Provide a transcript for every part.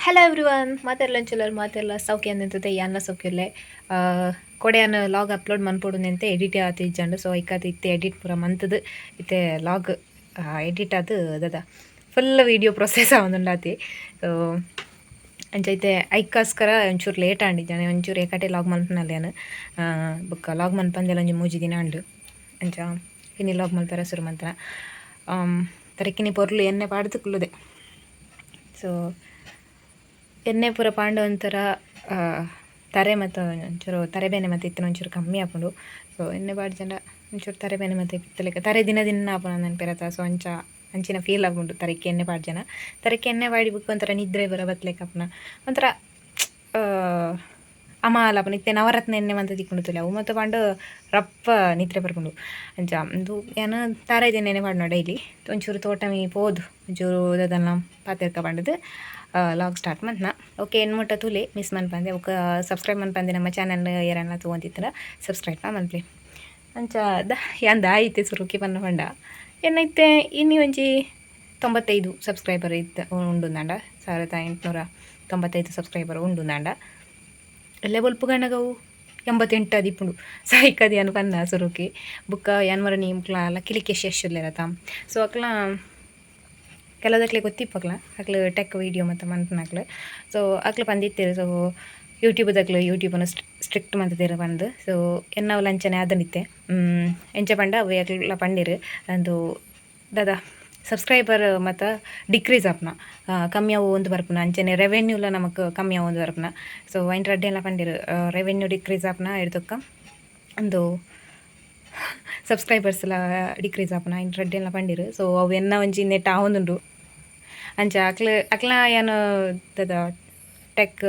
Hello everyone, ಮಾತೆರ್ಲ ಒಂಚೂರು ಮಾತೆರ್ಲ ಸೌಖ್ಯ ಅಂದಂತದೆ. ಯಾನ್ಲ ಸೌಖ್ಯಲ್ಲೇ. ಕೊಡೆಯನ್ ಲಾಗ್ ಅಪ್ಲೋಡ್ ಮನ್ಪೊಡು ನೆಂತೆ ಎಡಿಟ್ ಆತ ಇಜ್ಜಂಡು. ಸೊ ಐಕಾದ ಇತ್ತೆ ಎಡಿಟ್ ಪೂರ ಮಂತದು ಇತ್ತೆ ಲಾಗ್ ಎಡಿಟ್ ಆದ್ ದದ full video process ಆವೊಂದುಂಡಾತಿ. So ಅಂಚ ಇತ್ತೆ ಐಕ್ಕೋಸ್ಕರ ಒಂಚೂರು ಲೇಟ್ ಆಂಡ್ ಜನ ಒಂಚೂರು ಏಕಟೆ ಲಾಗ್ ಮನ್ಪುನಲ್ಲ ಯಾನ್. ಬೊಕ್ಕ ಲಾಗ್ ಮನ್ಪಂದೆಲ ಒಂಜಿ ಮೂಜಿ ದಿನ ಆಂಡ್. ಅಂಚ ಇನಿ ಲಾಗ್ ಮಲ್ಪೆರೆ ಶುರು ಮಂತನ. ತರಕಿನಿ ಪೊರ್ಲು ಎಣ್ಣೆ ಪಾಡ್ದು ಕುಲ್ಲುದೆ. ಸೊ ಎಣ್ಣೆ ಪೂರ ಪಾಂಡ ಒಂಥರ ತರೆ ಮತ್ತು ಒಂಚೂರು ತರೆಬೇನೆ ಮತ್ತು ಇತ್ತಿನ ಒಂಚೂರು ಕಮ್ಮಿ ಆಪುಂಡು. ಸೊ ಎಣ್ಣೆ ಪಾಡ್ಜಂಡ ಒಂಚೂರು ತರೆಬೇನೆ ಮತ್ತು ಇತ್ತಲೆಕ್ಕ ತರೆ ದಿನ ದಿನ ಆಪುನ ನೆನಪಿರತ್ತ. ಸೊ ಅಂಚ ಅಂಚಿನ ಫೀಲ್ ಆಪುಂಡು ತರೆಕ್ಕೆ ಎಣ್ಣೆ ಪಾಡ್ಜನ. ತರೆಕ್ಕೆ ಎಣ್ಣೆ ಪಾಡಿ ಬುಕ್ಕ ಒಂಥರ ನಿದ್ರೆ ಬರ ಬತ್ಲೆಕ್ಕ ಆಪುನ ಒಂಥರ ಅಮಾಲ್ ಆಪುನ. ಇತ್ತೆ ನವರತ್ನ ಎಣ್ಣೆ ಮಂತ ತಿಕ್ಕುಂಡು ತುಲೆ, ಅವು ಮತ್ತು ಪಂಡ ರಪ್ಪ ನಿದ್ರೆ ಬರ್ಪುಂಡು. ಅಂಚ ಉಂದು ಯಾನ್ ತಾರಾಯ್ದ ಎಣ್ಣೆನೆ ಪಾಡುನ ಡೈಲಿ. ಒಂಚೂರು ತೋಟ ಮೀ ಪೋದು ಒಂಚೂರು ದಾದನ ಪಾತೆರ್ಕ ಪಂಡದು ಲಾಗ್ ಸ್ಟಾರ್ಟ್ ಮಂತ್ನ. ಓಕೆ, ಎನ್ ಮುಟ್ಟ ತೂಲೆ, ಮಿಸ್ ಮನ್ಪಂದೆ. ಬೊಕ ಸಬ್ಸ್ಕ್ರೈಬ್ ಮನ್ಪಂದೆ ನಮ್ಮ ಚಾನಲ್ ಏರನ್ನ ತೂವೊಂದಿತ್ತುಂಡ ಸಬ್ಸ್ಕ್ರೈಬ್ ಮನ್ಪುಲೆ. ಅಂಚ ದ ಯಾನ್ ದಾಯಿತೆ ಸುರುಕಿ ಪನ್ನ ಪಂಡ ಎನ್ನ ಇತ್ತೆ ಇನಿ ಒಂಜಿ 95 ಸಬ್ಸ್ಕ್ರೈಬರ್ ಇತ್ತ ಉಂಡು. 1895 ಸಬ್ಸ್ಕ್ರೈಬರ್ ಉಂಡು. ಎಲ್ಲೆ ಬೊಲ್ಪು ಗಣ್ಣಗವು 88 ಅದಿಪ್ಪುಂಡು. ಸಾಯ್ಕದಿ ಅನು ಪನ್ನ ಸುರುಕಿ. ಬುಕ್ಕ ಯಾನ್ ಮರ ನಿಮ್ಕ್ಲ ಲಕ್ಕಿಲಿಕ್ಕೆ ಶೆಶ್. ಸೊ ಅಕ್ಲ ಕೆಲದಕ್ಲೆ ಗೊತ್ತಿಪ್ಪಕ್ಲ, ಅಕ್ಲು ಟೆಕ್ ವೀಡಿಯೋ ಮತ್ತು ಮನ್ಪುನಕ್ಲು. ಸೊ ಅಕ್ಲು ಪಂದಿತ್ತೆರ್, ಸೊ ಯೂಟ್ಯೂಬ್ದಕ್ಲು ಯೂಟ್ಯೂಬನ್ನು ಸ್ಟ್ರಿಕ್ಟ್ ಮಂತುದೆರ್ ಪಂದ್. ಸೊ ಎನ್ನವು ಅಂಚನೆ ಆದನಿತ್ತೆ. ಎಂಚ ಪಂಡ ಅವು ಅಕ್ಲ ಪಂಡಿರು ಅಂದು ದಾದ ಸಬ್ಸ್ಕ್ರೈಬರ್ ಮತ್ತು ಡಿಕ್ರೀಸ್ ಆಪುನ, ಕಮ್ಮಿ ಆವೊಂದು ಬರ್ಪುನ, ಅಂಚನೆ ರೆವೆನ್ಯೂಲ ನಮಕ್ ಕಮ್ಮಿ ಆವೊಂದು ಬರ್ಪುನ. ಸೊ ಐನ್ ರಡ್ಡೆಲ ಪಂಡಿರು, ರೆವೆನ್ಯೂ ಡಿಕ್ರೀಸ್ ಆಪುನ ಎಡ್ದೊಕ್ಕ ಅಂದು ಸಬ್ಸ್ಕ್ರೈಬರ್ಸ್ ಎಲ್ಲ ಡಿಕ್ರೀಸ್ ಆಪುನ, ಐನ್ ರಡ್ಡೆಲ ಪಂಡಿರು. ಸೊ ಅವು ಎನ್ನ ಒಂಜಿ ನೆಟ್ ಆವೊಂದುಂಡು. ಅಂಚ ಅಕ್ಲ ಅಕ್ಲ ಯಾನ್ ದಾದ ಟೆಕ್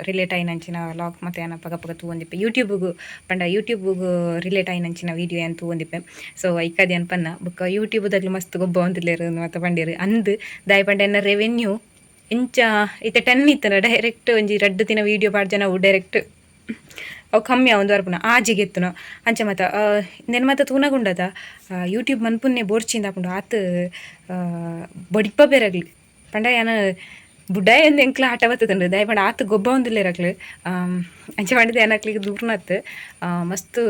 ರಿಲೇಟ್ ಆಯಿನಂಚಿನ ಲಾಗ್ ಮತ್ತು ಯಾನ್ ಅಪಗ ಅಪಗ ತೂವೊಂದಿಪ್ಪೆ. ಯೂಟ್ಯೂಬ್ಗ್ ಪಂಡ ಯೂಟ್ಯೂಬ್ಗ್ ರಿಲೇಟ್ ಆಯಿನಂಚಿನ ವೀಡಿಯೋ ಯಾನ್ ತೂವೊಂದಿಪ್ಪೆ. ಸೊ ಐಕಾದ್ ಯಾನ್ ಪನ್ನ. ಬೊಕ್ಕ ಯೂಟ್ಯೂಬ್ದಗ್ಲು ಮಸ್ತ್ ಗೊಬ್ಬ ಒಂದಿಲ್ಲೆರ್ ಮತ್ತ ಪಂಡೆರ್ ಅಂದ್. ದಾಯೆ ಪಂಡ ಎನ್ನ ರೆವೆನ್ಯೂ ಇಂಚ ಇತ್ತೆ 10 ಇತ್ತನ, ಡೈರೆಕ್ಟ್ ಒಂಜಿ ರಡ್ಡ್ ದಿನ ವೀಡಿಯೋ ಪಾಡ್ಜನ ಅವು ಡೈರೆಕ್ಟ್ ಅವು ಕಮ್ಮಿ ಆವೊಂದು ಬರ್ಪುನ, ಆಜಿಗೆ ಎತ್ತುನ. ಅಂಚ ಮಾತ ನೆನ್ ಮಾತ ತೂನಗುಂಡದ ಯೂಟ್ಯೂಬ್ ಮನ್ಪುನ್ನೆ ಬೋರ್ಚಿಂದ ಆಪುಂಡು. ಆತ್ ಬಡಿಪ ಬೇರಗ್ಲಿ ಪಂಡ ಯಾನ್ ಬುಡಾಯ್ ಅಂದ್ ಎಂಕ್ಲ ಆಟ ಬತ್ತುಂಡು. ದಾಯೆ ಪಂಡ ಆತ್ ಗೊಬ್ಬ ಒಂದಿಲ್ಲೆರ್ ಅಕ್ಲು. ಅಂಚ ಪಂಡದ್ ಯಾನ್ ಅಕ್ಲೆಗ್ ದೂರ್ನತ್ ಮಸ್ತ್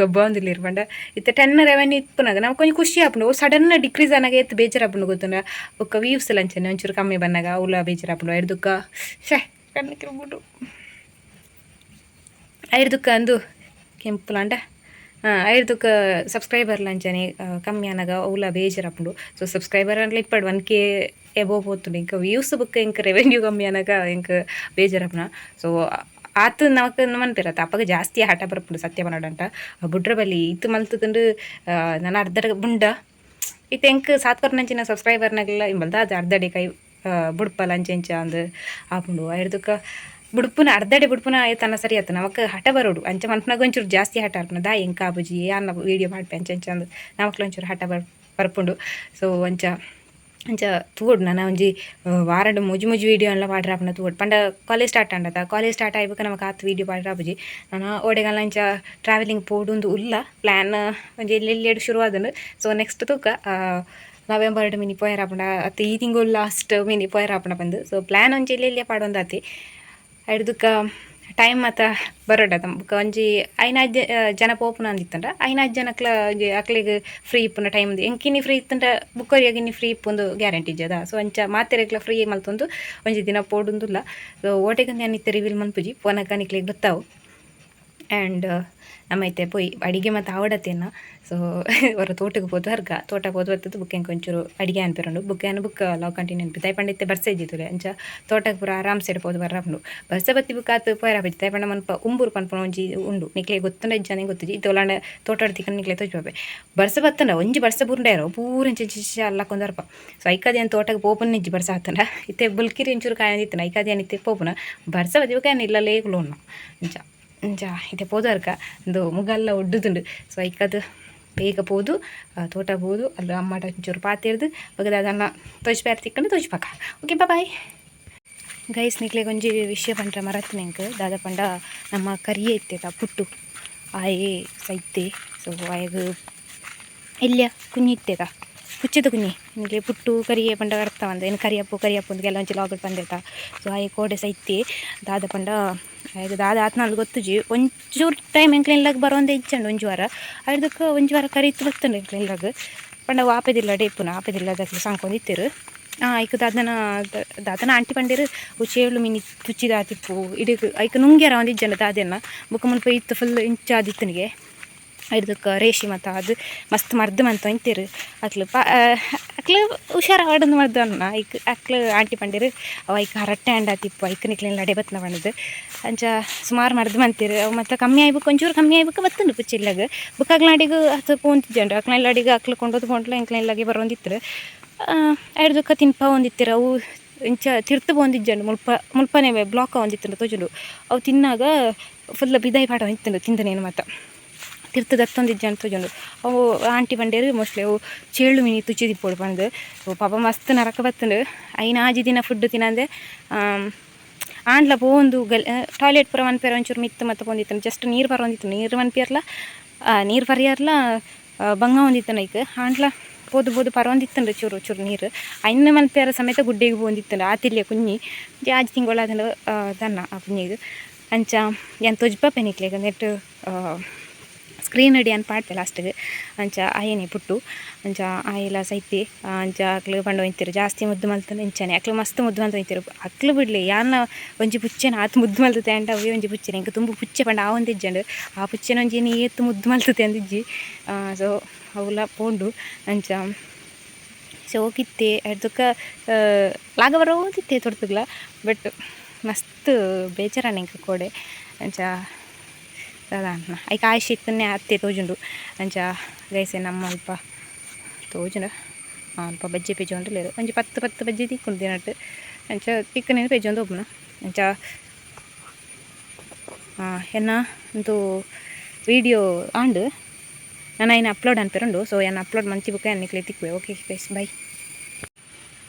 ಗೊಬ್ಬ ಒಂದಿಲ್ಲೆರ್ ಪಂಡ ಇತ್ತೆ 10 ರೆವೆನ್ಯೂ ಇಪ್ಪುನಗ ನಮಕ್ ಒಂಜಿ ಖುಷಿ ಆಪುಂಡು. ಸಡನ್ ಡಿಕ್ರೀಸ್ ಆನಗ ಏತ್ ಬೇಜಾರ್ ಆಪುಂಡು ಗೊತ್ತುಂಡ? ಬೊಕ್ಕ ವ್ಯೂಸ್ ಎಲ್ಲ ಅಂಚನೆ ಒಂಚೂರು ಕಮ್ಮಿ ಬನ್ನಗ ಅವುಲ ಬೇಜಾರ್ ಆಪುಂಡು. ಐರ್ದುಕ್ಕ ಶೇ ಕಣ್ಣು ಕಿರ್ಬುಡು. ಐರ್ದುಕ್ಕ ಅಂದು ಕೆಂಪುಲಾಂಡ ಐರ್ದುಕ್ಕ ಸಬ್ಸ್ಕ್ರೈಬರ್ ಅಂಚನೆ ಕಮ್ಮಿ ಆನಗ ಅವುಲ ಬೇಜಾರ್ ಆಪುಂಡು. ಸೊ ಸಬ್ಸ್ಕ್ರೈಬರ್ ಅಂಡ್ಲ ಇಪ್ಪಡ್ 1K above ಪೋತುಂಡು. ಇಂಕ ವ್ಯೂಸ್ ಬೊಕ್ಕ ಎಂಕ್ ರೆವೆನ್ಯೂ ಕಮ್ಮಿ ಆನಗ ಎಂಕ್ ಬೇಜಾರ್ ಆಪುನ. ಸೊ ಆತ್ ನಮಕ್ ಮನ್ಪೆರತ್ತ ಅಪಗ ಜಾಸ್ತಿ ಹಠ ಬರ್ಪುಂಡು. ಸತ್ಯ ಪನೊಡಂಟ ಬುಡ್ರ ಬಲ್ಲಿ ಇತ್ತು ಮಲ್ತುದುಂಡು ನನ ಅರ್ಧಡ್ ಬುಂಡ. ಇತ್ತೆ ಎಂಕ್ ಸಾತ್ ಕೊರ್ನಂಚಿನ ಸಬ್ಸ್ಕ್ರೈಬರ್ನಗ್ಲ ಇಂಬಲ್ದ ಅದು ಅರ್ಧಡೆ ಕೈ ಬುಡ್ಪಲ ಅಂಚೆ ಇಂಚ ಅಂದ್ ಆಪುಂಡು. ಐರ್ದುಕ್ಕ ಬುಡ್ಪುನ ಅರ್ಧಡೆ ಬುಡ್ಪುನ ತನ್ನ ಸರಿ ಆತು ನಮಕ್ ಹಠ ಬರೋಡು. ಅಂಚ ಮನ್ಪುನಗ ಒಂಚೂರು ಜಾಸ್ತಿ ಹಠ ಆಪುಂಡು. ದಾ ಎಂಕ್ ಆಪುಜಿ, ಯಾನ್ ವೀಡಿಯೋ ಪಾಡ್ಪೆ ಅಂಚ ಅಂಚ ಅಂದ್ ನಮಕ್ಲ ಒಂಚೂರು ಹಠ ಬರ್ಪುಂಡು. ಸೊ ಅಂಚ ಅಂಚ ತೂವೊಡು. ನನ ಒಂಜಿ ವಾರಡ್ ಮೂಜಿ ಮೂಜಿ ವೀಡಿಯೋ ಎಲ್ಲ ಪಾಡ್ರೆ ಆಪುಂಡ ತೂವೊಡು. ಪಂಡ ಕಾಲೇಜ್ ಸ್ಟಾರ್ಟ್ ಆಂಡತ, ಕಾಲೇಜ್ ಸ್ಟಾರ್ಟ್ ಆಯಿ ಬೊಕ್ಕ ನಮಕ್ ಆತ್ ವೀಡಿಯೋ ಪಾಡ್ರೆ ಆಪುಜಿ. ನನ ಓಡೆಗಲ ಇಂಚ ಟ್ರಾವೆಲಿಂಗ್ ಪೋಡುಂದು ಉಲ್ಲ ಪ್ಲ್ಯಾನ್ ಒಂಜಿ ಎಲ್ಲೆಲ್ಲೆಡ್ ಶುರು ಆದುಂಡು. ಸೊ ನೆಕ್ಸ್ಟ್ ತೂಕ, ನವೆಂಬರ್ಡ್ ಮಿನಿ ಪೋಯೆರೆ ಆಪುಂಡ ಅತ್ತ್ ಈ ತಿಂಗೊಲು ಲಾಸ್ಟ್ ಮಿನಿ ಪೋಯೆರೆ ಆಪುಂಡ ಪಂದ್. ಸೊ ಪ್ಲ್ಯಾನ್ ಒಂಜಿ ಎಲ್ಲೆಲ್ಯ ಪಾಡೊಂದಾತಿ. ಐಡ್ದುಕ್ಕ ಟೈಮ್ ಮಾತ ಬರೊಡತ. ಬೊಕ್ಕ ಒಂಜಿ ಐನಾಜ್ ಜನ ಪೋಪುನ ಅಂದಿತ್ತಂಡ ಐನಾಜ್ ಜನಕ್ಲ ಒಂಜಿ ಅಕ್ಲೆಗ್ ಫ್ರೀ ಇಪ್ಪುನ ಟೈಮ್. ಎಂಕಿನಿ ಫ್ರೀ ಇತ್ತಂಡ ಬುಕ್ಕೊರಿಯಗ್ ಇನಿ ಫ್ರೀ ಇಪ್ಪುಂದು ಗ್ಯಾರಂಟಿ ಇಜ್ಜದ. ಸೊ ಅಂಚ ಮಾತೆರೆಗ್ಲ ಫ್ರೀ ಮಲ್ತೊಂದು ಒಂಜಿ ದಿನ ಪೋಡುಂದುಲ್ಲ. ಸೊ ಓಟೆಗ್ ಯಾನ್ ಇತ್ತೆ ರಿವೀಲ್ ಮನ್ಪುಜಿ, ಪೋನಗ ನಿಕ್ಲೆಗ್ ಗೊತ್ತಾವು. ಆ್ಯಂಡ್ ನಮ್ಮ ಇತ್ತೆ ಪೋಯಿ ಅಡಿಗೆ ಮತ್ತು ಆವಡತ್ತೇನ. ಸೊ ಹೊರ ತೋಟಕ್ಕೆ ಪೋದು ಹರ್ಗ ತೋಟ ಪೋದು ಬತ್ತದು. ಬುಕ್ ಎಂಕ್ ಒಂಚೂರು ಅಡಿಗೆ ಅನ್ಪಿರುಂಡು. ಬುಕ್ ಯಾನ್ ಬುಕ್ ಲಾಗ್ ಕಂಟಿನ್ಯೂ ಅನ್ಪಿ. ದಾಯೆ ಪಂಡ ಇತ್ತೆ ಬರ್ಸ ಇಜ್ಜಿತುಲೆ, ಅಂಚ ತೋಟಕ್ಕೆ ಪೂರ ಆರಾಮ್ಸೆಡ್ ಪೋದು ಬರ್ರಾಪುಂಡು. ಬರ್ಸ ಬತ್ತಿ ಬುಕ್ ಆತ್ ಪೋಯೆರೆ ಆಪುಜಿ. ದಾಯೆ ಪಂಡ ಮಲ್ಪ ಉಂಬುರು ಪನ್ಪುನ ಒಂಜಿ ಉಂಡು. ನಿಕ್ಲೆ ಗೊತ್ತುಂಡ ಇಜ್ಜಾನೆ ಗೊತ್ತುಜಿ. ಇತ್ತೆ ಒಲಾಂಡ ತೋಟಡ್ ತಿಕ್ಕಂಡ ನಿಕ್ಲೆ ತೋಜ್ಪಾಪೆ. ಬರ್ಸ ಬತ್ತಂಡ ಒಂಜಿ ಬರ್ಸ ಬೂರ್ಂಡ ಪೂರ ಇಂಚ ಇಂಚ ಅಲ್ಲಕೊಂದು ಬರ್ಪ. ಸೊ ಐಕಾದ್ ಯಾನ್ ತೋಟಕ್ಕೆ ಪೋಪುನ ಇಜ್ಜಿ ಬರ್ಸ ಆತಂಡ. ಇತ್ತೆ ಬುಲ್ಕಿರಿ ಒಂಚೂರು ಕಾಯೊಂದಿತ್ತುಂಡ ಐಕಾದ್ ಯಾನ್ ಇತ್ತೆ ಪೋಪುನ. ಬರ್ಸ ಬತ್ತಿ ಬೊಕ ಯಾನ್ ಇಲ್ಲಲೇ ಕುಲ್ಲೊನ್ನ. ಅಂಚ ಅಂಚ ಇತ್ತೆ ಪೋದು ಅರ್ಕ ಉಂದು ಮುಗಲ್ಲ ಒಡ್ಡುದುಂಡು. ಸೊ ಐಕಾದ್ ಬೇಗ ಪೋದು ತೋಟ ಪೋದು ಅಲ್ಲ ಅಮ್ಮಾಟ ಒಂಚೂರು ಪಾತೆರ್ದು ಬೊಕ ದಾದನ ತೋಜ್ಪಾರ ತಿಕ್ಕಂಡು ತೋಜ್ಪಾಕ. Okay, bye guys. ನಿಕ್ಲೆಗ್ ಒಂಜಿ ವಿಷಯ ಪಂಡ್ರೆ ಮರತ್ನ ಎಂಕ್. ದಾದ ಪಂಡ ನಮ್ಮ ಕರಿಯೆ ಇತ್ತೆತ ಪುಟ್ಟು, ಆಯೆ ಸೈತೆ. ಸೊ ಆಯಗ್ ಎಲ್ಯ ಕುഞ്ഞಿ ಇತ್ತೆತ. ಪುಚ್ಚೆದ ಕುഞ്ഞಿ ನಿಗೆ ಪುಟ್ಟು ಕರಿಯೆ ಪಂಡ ಅರ್ಥ ಬಂದ ಏನು ಕರಿಯಪ್ಪು ಕರಿಯಪ್ಪು ಅಂತ ಕೆಲವೊಂಚಿ ಲಾಗಡ್ ಬಂದಿರ್ತ. ಸೊ ಆಯೆ ಕೋಡೆ ಸೈತಿ ದಾದ ಪಂಡ ಆಯ್ತು ದಾದ ಆತ್ನಾಲ್ ಗೊತ್ತುಜಿ. ಒಂಚೂರು ಟೈಮ್ ಎಂಕ್ಲೆನ್ಲಾಗ ಬರೋಂದೇ ಇಜ್ಜಂಡು ಒಂಜಿ ವಾರ ಐದಕ್ಕೆ ಒಂಜಿ ವಾರ ಕರಿತು ಬತ್ತಂಡು ಎಂಕ್ಲೆನ್ಲಾಗ ಪಂಡ ಆಪೆದಿಲ್ಲ ಡೇಪುನ ಆಪೆದಿಲ್ಲ ದಕ್ಲು ಸಾಂಕೊಂದಿತ್ತಿರು. ಐಕ್ ದಾದನ ದಾದನ ಆಂಟಿ ಪಂಡೇರು ಚೇಳು ಮಿನಿ ತುಚ್ಚಿದಾತಿಪ್ಪು ಇಡೀ ಐಕ್ ನುಂಗ್ಯಾರ ಒಂದಿಜ್ಜಂಡ ದಾದೆನ್ನ ಬೊಕ ಮುಲ್ಪ ಇತ್ತು ಫುಲ್ ಇಂಚಾದಿತ್ತನಿಗೆ ಐದಕ್ಕೆ ರೇಷಿ ಮತ್ತು ಅದು ಮಸ್ತ್ ಮರ್ದು ಮಂತ ಇಂತೇರು ಅಕ್ಲು ಪಾ ಅಕ್ಲು ಹುಷಾರಾವಡಂದು ಮರ್ದು ಅನ್ನ ಐಕ್ ಅಕ್ಲು ಆಂಟಿ ಪಂಡೇರು ಅವು ಐಕ್ ಹರಟ್ಟೆ ಅಂಡಾತಿಪ್ಪು ಐಕ್ ನಿಕ್ಲೆನ್ ಲಡೆ ಬತ್ನ ಪಂಡದು ಅಂಚ ಸುಮಾರು ಮರ್ದು ಮಂತೀರು. ಅವು ಮತ್ತು ಕಮ್ಮಿ ಆಯ್ಬೇಕು ಒಂಚೂರು ಕಮ್ಮಿ ಆಯ್ಬೇಕು ಬತ್ತುಂಡು ಪುಚ್ಚಿಲ್ಲಾಗ ಬೊಕ ಅಗ್ಲಾಡಿಗೆ ಹತ್ತು ಪೋಂತಿಜ್ಜಂಡು ಅಕ್ಲೆಲ್ಲಾಡಿಗೆ ಅಕ್ಲು ಕೊಂಡೋದು ಪೋಂಟ್ಲ ಎಂಕ್ಲೆಲ್ಲಾಗೆ ಬರೋಂದಿತ್ತರು ಐಡ್ದಕ್ಕ ತಿನ್ಪ ಒಂದಿತ್ತಿರ. ಅವು ಇಂಚ ತಿರ್ತು ಪೋಂದಿಜ್ಜಂಡು ಮುಲ್ಪ ಮುಲ್ಪನೆ ಬ್ಲಾಕ್ ಆವೊಂದಿತ್ತುಂಡು ತೋಜುಂಡು. ಅವು ತಿನ್ನಾಗ ಫುಲ್ ಬಿದಾಯಿ ಪಾಡ ಇತ್ತುಂಡು ತಿಂದನೇನು ಮತ್ತು ತಿರ್ತು ದತ್ತೊಂದಿಜ್ಜಂಡು ತೋಜುಂಡು. ಅವು ಆಂಟಿ ಪಂಡೇರು ಮೋಸ್ಟ್ಲಿ ಅವು ಚೇಳು ಮಿನಿ ತುಚ್ಚಿದಿಪ್ಪೊಡು ಪಂದ್. ಪಾಪ ಮಸ್ತ್ ನರಕ ಬತ್ತುಂಡು. ಐನ ಆಜಿ ದಿನ ಫುಡ್ ತಿನ್ನಂದೆ ಆಂಡ್ಲ ಪೋವೊಂದು ಗಲ್ ಟಾಯ್ಲೆಟ್ ಪೂರ ಮನ್ಪೆರ ಒಂಚೂರು ಮಿತ್ತ್ ಮತ್ತ ಪೋಂದಿತ್ತುಂಡು ಜಸ್ಟ್ ನೀರು ಬರೋಂದಿತ್ತು ನೀರು ಮನ್ಪಿಯರ್ಲ ನೀರು ಪರಿಯರ್ಲ ಬಂಗ ಒಂದಿತ್ತುಂಡು ಐಕ್ ಆಂಡ್ಲ ಪೋದು ಪೋದು ಪರೊಂದಿತ್ತುಂಡು ಚೂರು ಚೂರು ನೀರು ಐನ ಮನ್ಪೆರ ಸಮೇತ ಗುಡ್ಡೆಗ್ ಪೋಂದಿತ್ತುಂಡು ಆತಿಲ್ಯ ಕುഞ്ഞಿ ಆಜಿ ತಿಂಗೊಳಾತುಂಡು ದನ್ನ ಆ ಕುഞ്ഞಿಗ್ ಅಂಚ ಯಾನ್ ತೊಜ್ಪಪೆ ನಿಕ್ಲೆಗ್ ನೆಟ್ ಸ್ಕ್ರೀನ್ ಅಡಿ ಯಾನ್ ಪಾಡ್ತೆ ಲಾಸ್ಟಿಗೆ. ಅಂಚ ಆಯೆನೆ ಪುಟ್ಟು ಅಂಚ ಆಯೆಲ ಸೈತಿ ಅಂಚ ಅಕ್ಲು ಪಂಡ ಒಯ್ತಿರು ಜಾಸ್ತಿ ಮುದ್ದು ಮಲ್ತಂದು ಇಂಚನೆ ಅಕ್ಲು ಮಸ್ತ್ ಮುದ್ದು ಮಲ್ತ ಒಯ್ತಿರು ಅಕ್ಲು ಬಿಡ್ಲಿ ಯಾನ್ನ ಒಂಜಿ ಪುಚ್ಚೆನ ಆತ್ ಮುದ್ದು ಮಲ್ತತೆ ಅಂಡ ಅವೇ ಒಂಜಿ ಪುಚ್ಚೆನ ಎಂಕ್ ತುಂಬು ಪುಚ್ಚೆ ಪಂಡ ಆವೊಂದಿಜ್ಜಂಡು ಆ ಪುಚ್ಚೆನ ಒಂಜಿ ಏತ್ ಮುದ್ದು ಮಲ್ತತೆ ಅಂದಿಜ್ಜಿ. ಸೊ ಅವುಲ ಪೋಂಡು ಅಂಚ ಶೋಕಿತ್ತೆ ಅಡ್ದಕ್ಕ ಲಾಗ ಬರೋದಿತ್ತೆ ತೊಡ್ತುಗ್ಲ ಬಟ್ ಮಸ್ತ್ ಬೇಜಾರಾಂಡ್ ಎಂಕ್ ಕೋಡೆ ಅಂಚ ದಾದ ಐಕ್ ಆಯುಷ್ ಇತ್ತನೆ ಅತ್ತೆ ತೋಜುಂಡು. ಅಂಚ ಗೈಸೆ ನಮ್ಮ ಅಲ್ಪ ತೋಜುಂಡ ಅಲ್ಪ ಬಜ್ಜೆ ಪೆಜೊಂದುಲ್ಲೆರ್ ಒಂಜಿ ಪತ್ತು ಪತ್ತು ಬಜ್ಜೆ ತಿಕ್ಕುಂಡು ದಿನಟ್ ಅಂಚ ತಿಕ್ಕುನೆನ್ ಪೆಜೊಂದು ಉಪ್ಪುನ ಅಂಚ ಎನ್ನ ಉಂದು ವೀಡಿಯೋ ಆಂಡ್ ನನ ಐನ್ ಅಪ್ಲೋಡ್ ಅನ್ಪೆರುಂಡು. ಸೊ ಯಾನ್ ಅಪ್ಲೋಡ್ ಮಂತಿ ಬೊಕ ಯಾನ್ ನಿಕ್ಲೆಗ್ ತಿಕ್ಕುವೆ. Okay guys, by.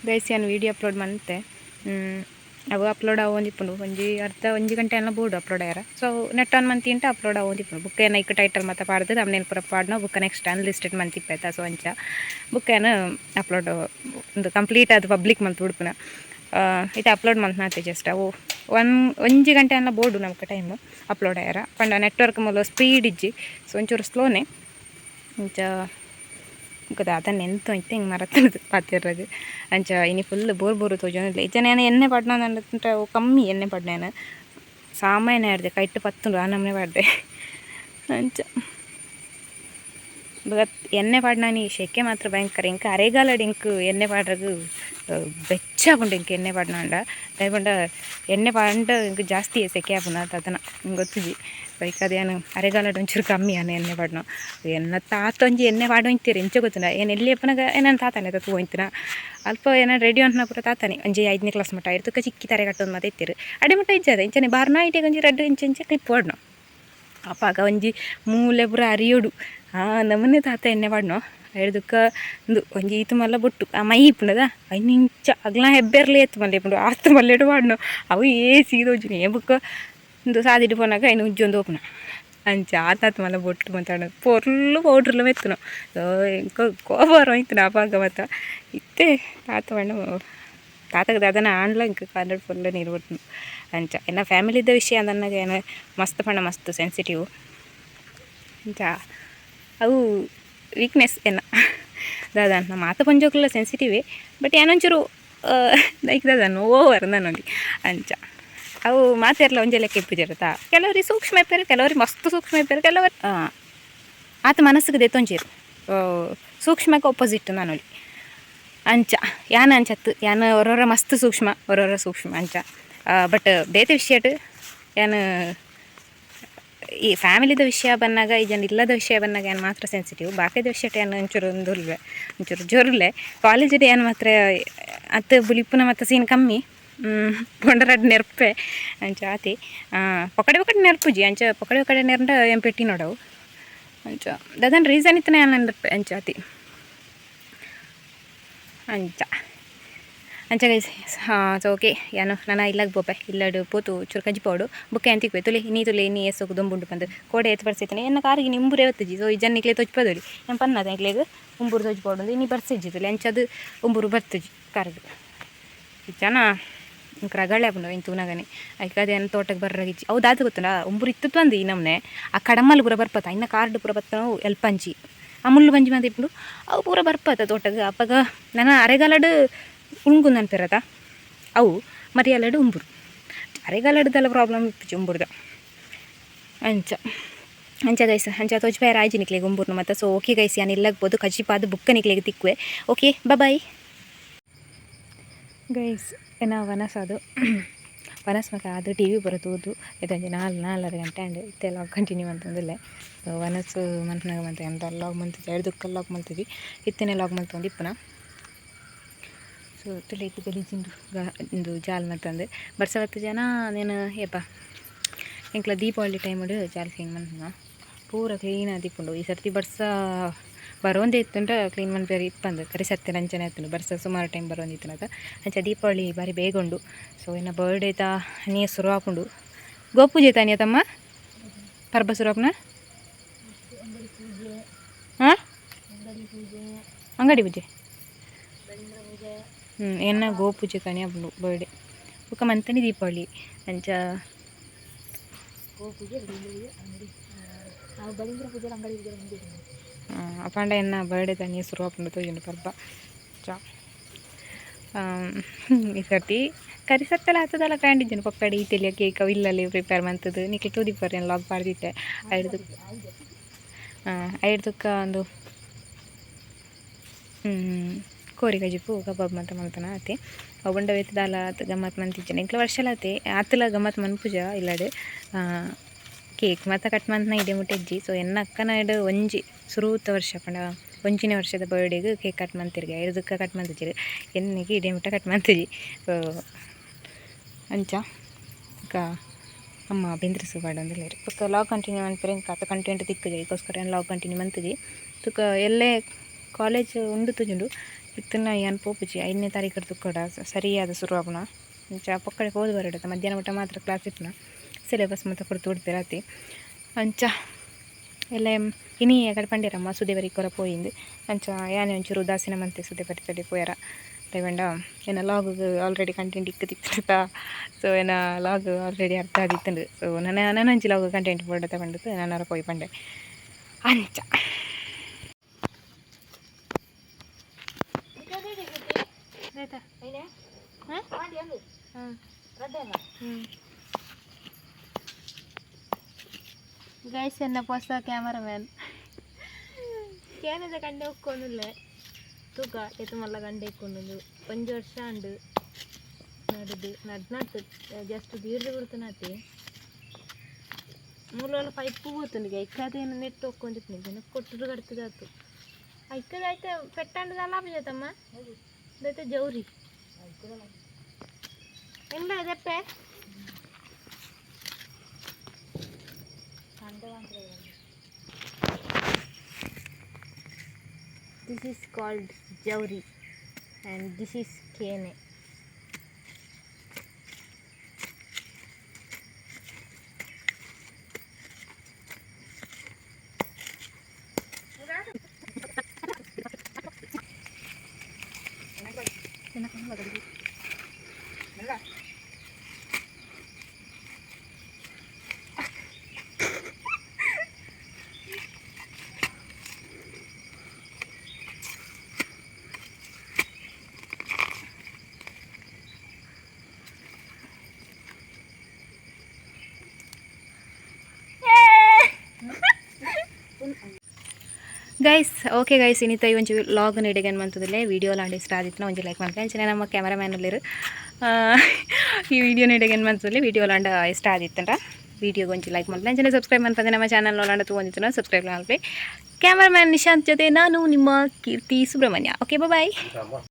Guys, ಯಾನ್ ವೀಡಿಯೋ ಅಪ್ಲೋಡ್ ಮಂತೆ ಅವು ಅಪ್ಲೋಡ್ ಆವೊಂದಿಪ್ಪುಂಡು ಒಂಜಿ ಅರ್ಧ ಒಂಜಿ ಗಂಟೆ ಎಲ್ಲ ಬೋಡು ಅಪ್ಲೋಡ್ ಆಯರ. So net on ಮಂತಿಂಟ upload ಆವೊಂದಿಪ್ಪುಂಡು ಬೊಕ್ಕ ಯಾನ್ ಐಕ್ ಟೈಟಲ್ ಮಾತ ಪಾಡ್ದು ತಮ್ನೇಲ್ ಪೂರ ಪಾಡ್ನ ಬೊಕ್ಕ ನೆಕ್ಸ್ಟ್ ಅನ್ಲಿಸ್ಟೆಡ್ ಮಂತಿಪ್ಪೆತ. ಸೊ ಅಂಚ ಬೊಕ್ಕ ಯಾನ್ ಅಪ್ಲೋಡ್ ಉಂದು ಕಂಪ್ಲೀಟ್ ಆದ್ ಪಬ್ಲಿಕ್ ಮಲ್ತ್ ಬುಡ್ಪುನ ಇತ್ತೆ ಅಪ್ಲೋಡ್ ಮಲ್ತ್ನಾತೆ ಜಸ್ಟ್ ಅವು ಒನ್ ಒಂಜಿ ಗಂಟೆ ಅನ್ನ ಬೋಡು ನಮಕ್ ಟೈಮ್ ಅಪ್ಲೋಡ್ ಆಯರ ಪಂಡ ನೆಟ್ವರ್ಕ್ ಮೂಲ ಸ್ಪೀಡ್ ಇಜ್ಜಿ. ಸೊ ಒಂಚೂರು ಸ್ಲೋನೆ ಅಂಚ ಬೊಕ ದಾದ ನೆಂತು ಐತೆ ಹಿಂಗೆ ಮರತ್ತನದು ಪಾತೆರ್ರಗ್ ಅಂಚ ಇನಿ full bore bore ತೋಜೊಂದುಲ್ಲೆ. ಇತ್ತೆ ಯಾನ್ ಎಣ್ಣೆ ಪಾಡ್ನ ಕಮ್ಮಿ ಎಣ್ಣೆ ಪಾಡ್ನ ಯಾನ್ ಸಾಮಾನ್ಯ ಆಡ್ದೆ ಕೈಟ್ ಪತ್ತುಂಡು ಆ ನಮೂನೆ ಪಾಡ್ದೆ ಅಂಚ ಬೊಕ ಎಣ್ಣೆ ಪಾಡ್ನಾನಿ ಶೆಕೆ ಮಾತ್ರ ಭಯಂಕರ ಎಂಕ್ ಅರೆಗಾಲಡ್ ಎಂಕ್ ಎಣ್ಣೆ ಪಾಡ್ರಗ್ ಬೆಚ್ಚ ಆಪುಂಡು ಎಂಕ್ ಎಣ್ಣೆ ಪಾಡ್ನಾಂಡ ದಾಯೆ ಪಂಡ ಎಣ್ಣೆ ಪಾಡ್ಂಡ ಎಂಕ್ ಜಾಸ್ತಿ ಸೆಕೆ ಆಪುಂಡು ಅತ್ ಅತನ ಗೊತ್ತುಜಿ. ಬೈಕ್ ಅದು ಯಾನ್ ಅರೆಗಾಲಡ್ ಒಂಚೂರು ಕಮ್ಮಿ ಯಾನ್ ಎಣ್ಣೆ ಪಾಡ್ನ. ಎನ್ನ ತಾತ ಒಂಜಿ ಎಣ್ಣೆ ಪಾಡೊಂತಿರು ಎಂಚ ಗೊತ್ತುಂಡ ಏನ್ ಎಲ್ಲಿ ಉಪ್ಪುನಗ ಎನ್ನನ್ ತಾತನೆ ತೂವೊಂತಿನ ಅಲ್ಪ ಏನ ರೆಡಿ ಉಂಟುನ ಪೂರ ತಾತನೆ ಒಂಜಿ ಐದನೇ ಕ್ಲಾಸ್ ಮುಟ್ಟ ಐರ್ತುಕ ಚಿಕ್ಕಿ ತರೆ ಕಟ್ಟೊಂದು ಮಾತ ಇತ್ತೆರ್ ಅಡೆ ಮುಟ್ಟ ಇಜ್ಜಾದ ಇಂಚನೆ ಬಾರ್ನ ಐಟೆಗ್ ಒಂಜಿ ರಡ್ಡ್ ಇಂಚ ಇಂಚ ಕ್ಲಿಪ್ ಪಾಡ್ನ ಅಪಗ ಒಂಜಿ ಮೂಲೆ ಪೂರ ಅರಿಯೊಡು ಆ ನಮೂನೆ ತಾತ ಎಣ್ಣೆ ಪಾಡ್ನೊ ಐಡ್ದುಕ್ಕ ಉಂದು ಒಂಜಿ ಈತ್ ಮಲ್ಲ ಬೊಟ್ಟು ಆ ಮೈ ಇಪ್ಪುಂಡದ ಐನ್ ಇಂಚ ಅಗ್ಲ ಹೆಬ್ಬೆರ್ಲೆ ಏತ್ ಮಲ್ಲೆ ಇಪ್ಪುಂಡು ಆತ್ ಮಲ್ಲೆಡ್ ಪಾಡ್ನೊ ಅವು ಏ ಸೀದೋಜುನಿ ಬೊಕ್ಕ ಉಂದು ಸಾದಿಡ್ ಪೋನಗ ಐನ್ ಉಜ್ಜೊಂದು ಪೋಪುನ ಅಂಚ ಆತಾತ್ ಮಲ್ಲ ಬೊಟ್ಟು ಮಾತಾಡ ಪೊರ್ಲು ಪೌಡ್ರ್ಲ ಮೆತ್ತುನು ಎಂಕ್ ಕೋಪ ಬರೋಂತಿನ ಅಪಗ ಮಾತ ಇತ್ತೆ ತಾತ ಪಂಡ ತಾತಗ್ ದಾದನ ಆಂಡ್ಲ ಎಂಕ್ ಕಣ್ಣುಡು ಫುಲ್ ನೀರು ಬರ್ತುಂಡು. ಅಂಚ ಎನ್ನ ಫ್ಯಾಮಿಲಿದ ವಿಷಯ ಅಂದನ್ನಗ ಯಾನ್ ಮಸ್ತ್ ಪಂಡ ಮಸ್ತ್ ಸೆನ್ಸಿಟಿವ್ ಅಂಚ ಅವು ವೀಕ್ನೆಸ್ ಎನ್ನ ದಾದ ನಮ್ಮ ಮಾತ ಪೊಂಜೋಕುಲ್ಲ ಸೆನ್ಸಿಟಿವೇ ಬಟ್ ಯಾನೊಂಚೂರು ಲೈಕ್ ದಾದ ಓವರ್ ನನೊಂಜಿ ಅಂಚ ಅವು ಮಾತೆರ್ಲ ಒಂಜೆ ಲೆಕ್ಕ ಇಪ್ಪುಜೆರ್ ಕೆಲವರಿಗೆ ಸೂಕ್ಷ್ಮ ಇಪ್ಪೆರ್ ಕೆಲವರಿಗೆ ಮಸ್ತ್ ಸೂಕ್ಷ್ಮ ಇಪ್ಪೆರ್ ಕೆಲವರು ಆತ ಮನಸ್ಸಿಗೆ ದೆತ್ತೊಂಜೆರ್ ಸೂಕ್ಷ್ಮಕ್ಕೆ ಆಪೋಸಿಟ್ ನಾನೊಲಿ ಅಂಚ ಯಾನ್ ಅಂಚತ್ತು ಯಾನ್ ಒರೊರ ಮಸ್ತ್ ಸೂಕ್ಷ್ಮ ಒರೊರ ಸೂಕ್ಷ್ಮ ಅಂಚ ಬಟ್ ಬೇತೆ ವಿಷಯಟ್ ಯಾನ್ ಈ ಫ್ಯಾಮಿಲಿದ ವಿಷಯ ಬನ್ನಾಗ ಈ ಜನ ಇಲ್ಲದ ವಿಷಯ ಬನ್ನಾಗ ಯಾನ್ ಮಾತ್ರ ಸೆನ್ಸಿಟಿವ್ ಬಾಕಿದ ವಿಷಯಟ್ ಯಾನ್ ಒಂಚೂರು ಒಂದುಲ್ವೆ ಒಂಚೂರು ಜೋರುಲ್ಲೆ. ಕಾಲೇಜಿಡ್ ಯಾನ್ ಮಾತ್ರ ಅತ್ ಬುಲಿಪುನ ಮತ್ತು ಸೀನ್ ಕಮ್ಮಿ ಪಂಡ ರಡ್ಡ್ ನೆರ್ಪೆ ಅಂಚ ಆತೆ ಪೊಕಡೆ ಪೊಕಡೆ ನೆರ್ಪುಜಿ ಅಂಚ ಪೊಕಡೆ ಪೊಕಡೆ ನೆರ್ಂಡ ಏನ್ ಪೆಟ್ಟಿ ನೋಡವು ಅಂಚ ದಾದನ ರೀಸನ್ ಇತ್ತನೆ ಯಾನ್ ನೆರ್ಪೆ ಅಂಚ ಆತಿ ಅಂಚ. ಅಂಚ ಗೈಸ್. ಸೊ ಓಕೆ, ಯಾನು ನನ ಇಲ್ಲಾಗ ಪೋಪೆ. ಇಲ್ಲಡು ಪೋತು ಚೂರು ಕಜ್ಜಿಪೋಡು ಬುಕ್ಕೆ ಅಂತಿಕ್ವೆ. ತುಲೆ ನೀ ತುಲೆ ನೀ ಎಸ್ಸೋಕು ದೊಂಬುಂಡು ಬಂದು ಕೋಡೆ ಎತ್ತು ಬರ್ಸೈತಾನೆ. ಎನ್ನ ಕಾರಿಗೆ ನಿಂಬುರೇ ಒತ್ತುಜಿ. ಸೊ ಈ ಜನ್ನಿಕ್ಲೆ ತೊಜ್ಪದೊಲಿ ಏನು ಪನ್ನದ ಎಂಕ್ಲೆಗ್ ಉಂಬುರು ತೊಜ್ಪೋಡು. ಇನಿ ಬರ್ಸಿಜ್ಜಿ ತುಲೆ, ಅಂಚದು ಉಂಬುರು ಬರ್ತುಜಿ ಕಾರ್ಗ್. ಜನ ಇಂಕ್ ರಗಳೆ ಆಪುಂಡು ಇನ್ ತೂನಗನೆ. ಐಕ್ ಅದೇ ತೋಟಕ್ಕೆ ಬರ್ರಗಿಜ್ಜಿ. ಅವು ದಾದ ಗೊತ್ತುಂಡ, ಉಂಬುರು ಇತ್ತು ಅಂದು ಈ ನಮ್ನೆ ಆ ಕಡಮಲ್ ಪೂರ ಬರ್ಪತ. ಇನ್ನ ಕಾರ್ಡ್ ಪೂರ ಬತ್ತನವು ಎಲ್ಪಂಚಿ ಆ ಮುಳ್ಳು ಬಂಜಿ ಮಂತ ಇಪ್ಪುಂಡು, ಅವು ಪೂರ ಬರ್ಪತ ತೋಟಗ್. ಅಪಗ ನನ ಅರೆಗಾಲಡ್ ಉಂಗು ಅನ್ಪೆರತ ಅವು ಮರಿಯಲಡ್ ಉಂಬುರು. ಅರೆಗಾಲಡ್ದಲ್ಲ ಪ್ರಾಬ್ಲಮ್ ಇಪ್ಪುಜಿ ಉಂಬುರ್ದ. ಅಂಚ ಅಂಚ ಗೈಸ್, ಅಂಚ ತೋಜ್ಪಾಯರ ಆಯ್ಜಿ ನಿಕ್ಲೆಗ್ ಉಂಬುರ್ನು ಮತ್ತೆ. So okay guys, ಯಾನ್ ಇಲ್ಲಗ್ ಕಜಿಪಾದ ಬುಕ್ಕ ನಿಕ್ಲೆಗ್ ತಿಕ್ಕುವೆ. Okay, bye guys. ಏನ ವನಸ್ ಅದು ವನಸ್ ಮತ ಅದು ಟಿ ವಿ ಪೂರ ತೂದು ಇದೊಂಜಿ ನಾಲ್ ನಾಲ್ವರೆ ಗಂಟೆ ಆಂಡ್. ಇತ್ತೆ ಲಾಗ್ ಕಂಟಿನ್ಯೂ ಮಂತೊಂದುಲ್ಲೆ. ಸೊ ವನಸ್ ಮನ್ಪುನಗ ಮಂತೆ ಅಂತ ಲಾಗ್ ಮಲ್ತಿದ್ದೆ, ಎರಡು ದುಕ್ಕ ಲಾಗ್ ಮಲ್ತಿದ್ವಿ. ಇತ್ತೆನೆ ಲಾಗ್ ಮಲ್ತೊಂದು ಇಪ್ಪುನ. ಸೊ ತುಲೆ ಇತ್ತು ಗಲೀಜಿಂದು ಇಂದು ಜಾಲ್ ಮತ್ತಂದು ಬರ್ಸವತ್ತು ಜನ ನೇನು ಏಪ ಎಂಕ್ಲ ದೀಪಾವಳಿ ಟೈಮುಡು ಜಾಲ್ ಕ್ಲೀನ್ ಮನ್ಪುನ. ಪೂರ ಕ್ಲೀನ್ ಆದಿಪ್ಪುಂಡು. ಈ ಸರ್ತಿ ಬರ್ಸ ಬರೋಂದೇ ಇತ್ತುಂಡ ಕ್ಲೀನ್ ಮನ್ಪೆರೆ ಇಪ್ಪಂದು. ಕರಿ ಸರ್ತಿ ಅಂಚನೆ ಆತುಂಡು, ಬರ್ಸ ಸುಮಾರು ಟೈಮ್ ಬರೋಂದಿತ್ತುನತ. ಅಂಚ ದೀಪಾವಳಿ ಬಾರಿ ಬೇಗ ಉಂಡು. ಸೊ ಇನ್ನು ಬರ್ಡೇ ತಾ ನೀ ಶುರು ಆಪುಂಡು. ಗೋಪೂಜೆ ತಾನಿಯ ತಮ್ಮ ಪರ್ಬ ಶುರು ಆಪುನ. ಹಾಂ, ಅಂಗಡಿ ಪೂಜೆ. ಎನ್ನ ಗೋಪೂಜೆ ತಾನಿ ಆಪುಂಡು ಬರ್ಡೇ. ಬೊಕ ಮಂತನಿ ದೀಪಾವಳಿ ಅಂಚ. ಗೋಪೂಜೆ, ಅಂಗಡಿ, ಬಲೀಂದ್ರ ಪೂಜೆ, ಅಂಗಡಿ ಪೂಜೆ. ಅಪಾಂಡ ಎನ್ನ ಬರ್ಡೇ ತಾನಿ ಶುರು ಆಪುಂಡು ತೋಜುಂಡು ಪರ್ಬ. ಚ ಈ ಸರ್ತಿ ಕರಿ ಸರ್ತೆಲ ಆತದಲ್ಲ ಗ್ರ್ಯಾಂಡ್ ಇಜ್ಜಂಡ್. ಪೊಕ್ಕಡೆ ಈತೆಲಿಯ ಕೇಕ್ ಅವು ಇಲ್ಲಲ್ಲಿ ಪ್ರಿಪೇರ್ ಮಂತುದು ನಿಕ್ಲೆ ತೂದಿಪ್ಪರ್, ಏನು ಲಾಗ್ ಪಾಡ್ದಿತ್ತೆ. ಐಡ್ದು ಐಡ್ದುಕ್ಕ ಒಂದು ಕೋರಿ ಕಜಿಪು ಕಬಾಬ್ ಮಂತ ಮಲ್ತನ ಆತೆ. ಅವು ಬೊಂಡ ದಾಲ ಆತ್ ಗಮ್ಮತ್ ಮಂತಿಜ್ಜಂಡ್ ಎಂಕ್ಲ. ವರ್ಷಲ ಆತೆ ಆತಲ ಗಮ್ಮತ್ ಮನ್ಪುಜ. ಇಲ್ಲಡ್ ಕೇಕ್ ಮಾತ ಕಟ್ ಮಂತ್ನ ಇಡೆ ಮುಟ್ಟ ಇಜ್ಜಿ. ಸೊ ಎನ್ನ ಅಕ್ಕನ ಇಡ್ ಒಂಜಿ ಸುರೂತ ವರ್ಷ ಪಂಡ ಒಂಜಿನ ವರ್ಷದ ಬರ್ಡೇಗ್ ಕೇಕ್ ಕಟ್ ಮಂತಿರ್ಗೆ. ಐಡ್ದುಕ್ಕ ಕಟ್ ಮಂತಿಜ್ಜೆರ್. ಎನ್ನಿಗೆ ಇಡೆ ಮುಟ್ಟ ಕಟ್ ಮಂತಿಜಿ. ಸೊ ಅಂಚ ಬೊಕ ಅಮ್ಮ ಬೆಂದ್ರಸು ಪಾಡೊಂದುಲ್ಲೆರ್. ಬೊಕ ಲಾಗ್ ಕಂಟಿನ್ಯೂ ಮನ್ಪೆರೆ ಎಂಕ್ ಆತ್ ಕಂಟೆಂಟ್ ತಿಕ್ಕುಜಿ. ಐಕೋಸ್ಕರ ಯಾನ್ ಲಾಗ್ ಕಂಟಿನ್ಯೂ ಮಂತುಜಿ. ತುಕ ಎಲ್ಲೆ ಕಾಲೇಜ್ ಉಂಡು ತೋಜುಂಡು. ಇತ್ತುನ ಯಾನ್ ಪೋಪುಜಿ. 5ನೇ ತಾರೀಕು ತುಕ್ಕೊಡ ಸರಿಯಾದ ಶುರು ಆಪುನ. ಅಂಚ ಪೊಕ್ಕಡೆ ಪೋದು ಬರೊಡತ್ತ. ಮಧ್ಯಾಹ್ನ ಮುಟ್ಟ ಮಾತ್ರ ಕ್ಲಾಸ್ ಇಪ್ಪುನ. ಸಿಲೆಬಸ್ ಮಾತ ಕೊರ್ತು ಬುಡ್ಪೆರ್ ಆತೆ. ಅಂಚ ಎಲ್ಲೆ ಇನಿ ಎಗಡ್ ಪಂಡೆರಮ್ಮ ಸುದೇವರಿ ಕೊರ ಪೋಯಿಂದ್. ಅಂಚ ಯಾನೆ ಒಂಚೂರು ಉದಾಸೀನ ಮಂತೆ ಸುದೆ ಬರಿತಡೆ ಪೋಯರ ದಯವಂಡ. ಎನ್ನ log already content ಇಕ್ಕು ತಿಕ್ತ. ಸೊ ಎನ್ನ ಲಾಗ್ ಆಲ್ರೆಡಿ ಅರ್ಧ ಆದಿತ್ತುಂಡು. ಸೊ ನನ್ನ ನನಂಚಿ ಲಾಗ್ ಕಂಟೆಂಟ್ ಬೋಡತ ಪಂಡುದು ನಾನು ಪೋಯಿ ಪಂಡೆ. ಅಂಚ ಗೈಸ್, ಎನ್ನ ಹೊಸ ಕ್ಯಾಮರಾಮ್ಯಾನ್ ಕೇನದ ಕಂಡೆ ಒಕ್ಕೊಂದುಲ್ಲೆ. ತೂಕ ಏತ್ ಮಲ್ಲ ಗಂಡೆ ಇಕ್ಕೊಂದುಂಡು. ಒಂಜಿ ವರ್ಷ ಆಂಡ್ ನಡುದು ನಡ್ ನಟ್ಟು ಜಸ್ಟ್ ದೀರ್ಘ ಬಿಡ್ತನಾತಿ. ಮೂಲೊಲ ಪೈಪ್ ಪೋತುಂಡು. ಐಕಾದ ನೆಟ್ ಒಕ್ಕೊಂದಿಪ್ಪುನಿ ಜನ ಕೊಟ್ಟುಡು ಕಡ್ತದಾತು. ಐಕದ ಐತೆ ಪೆಟ್ಟಾಂಡದಲ್ಲ ಆಪುಜತಮ್ಮ. ದೈತ ಜೌರಿ ಎಂಬ ದೆಪ್ಪೆ. This is called jauri and this is kene. Guys, okay guys, ಇನಿತ ಈ ಒಂಜಿ ಲಾಗ್ ಇಡೆಗನ್ ಮಂತುದಿಲ್ಲೆ. ವಿಡಿಯೋ ಲಾಂಡ್ ಇಷ್ಟ ಆದಿತ್ತಿನ ಒಂಜಿ ಲೈಕ್ ಮಲ್ಪೆ. ಅಂಚನೆ ನಮ್ಮ ಕ್ಯಾಮರಾಮ್ಯಾನ್ ಉಲ್ಲೆರ್. ಈ ವಿಡಿಯೋ ಇಡೆಗನ್ ಮಂತುದಿಲ್ಲೆ. ವಿಡಿಯೋ ಲಾಂಡ ಇಷ್ಟ ಆದಿತ್ತಂಡ ವಿಡಿಯೋಗೆ ಒಂಜಿ ಲೈಕ್ ಮಲ್ಪೆ. ಅಂಚನೆ ಸಬ್ಸ್ಕ್ರೈಬ್ ಮನ್ಪಂದೆ ನಮ್ಮ ಚಾನಲ್ ಲಾಂಡ ತೂವೊಂದಿತ್ತುನ ಸಬ್ಸ್ಕ್ರೈಬ್ ಮಲ್ಪೆ. ಕ್ಯಾಮರಾಮ್ಯಾನ್ ನಿಶಾಂತ್ ಜೊತೆ ನಾನು ನಿಮ್ಮ ಕೀರ್ತಿ ಸುಬ್ರಹ್ಮಣ್ಯ. Okay, bye.